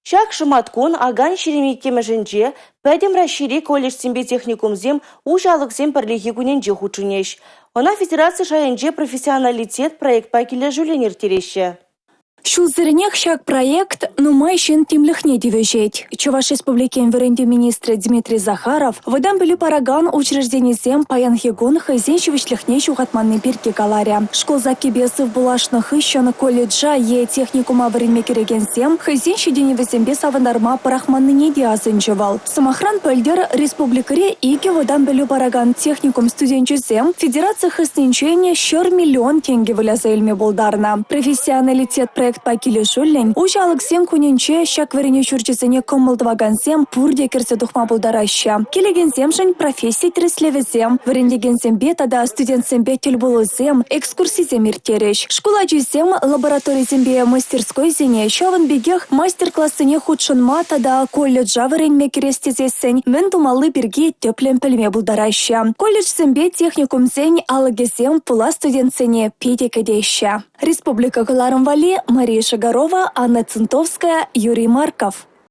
Ҫак шӑматкун, акан 22-мӗшӗнче, Пӗтӗм Раҫҫейри колледжсемпе техникумсен «Уҫӑ алӑксен пӗрлехи кунӗнче» хутшӑнӗҫ. Ӑна федераци шайӗнчи «Профессионалитет» проектпа килӗшӳллӗн ирттереҫҫӗ. Ҫулсеренех ҫак проект нумай ҫын тимлӗхне тивӗҫет. Чӑваш Республикин вӗрентӳ министрӗ Дмитрий Захаров вӑтам пӗлӳ паракан учрежденисем паянхи кун хӑйсен ҫивӗчлӗхне ҫухатманни пирки каларӗ. Шкул саккипе сыв пуллашнӑ хыҫҫӑн колледжа е техникума вӗренме кӗрекенсем хӑйсен ҫитӗнӗвӗсемпе савӑнтарма пӑрахманнине те асӑнчӗ вӑл. Сӑмахран, пӗлтӗр республикӑри икӗ вӑтам пӗлӳ паракан техникум студенчӗсем федераци хыснинчен 100 миллион тенкӗ выляса илме пултарнӑ. «Профессионалитет» проектпа килӗшӳллӗн уҫӑ алӑксен кунӗнче ҫак вӗренӳ ҫурчӗсене кӑмӑл тӑвакансем пурте кӗрсе тухма пултараҫҫӗ. Килекенсемшӗн професси тӗрӗслевӗсем, вӗрентекенсемпе тата студентсемпе тӗл пулусем, экскурсисем ирттерӗҫ. Шкул ачисем лабораторисемпе мастерскойсене, ҫавӑн пекех мастер-классене хутшӑнма тата колледжа вӗренме кӗрес тесессӗн мӗн тумалли пирки тӗплӗн пӗлме пултараҫҫӗ. Колледжсемпе техникумсен алӑкӗсем пулас студентсене питӗ кӗтеҫҫӗ. Республика кӑларӑм валли Мария Шагарова, Анна Цинтовская, Юрий Марков.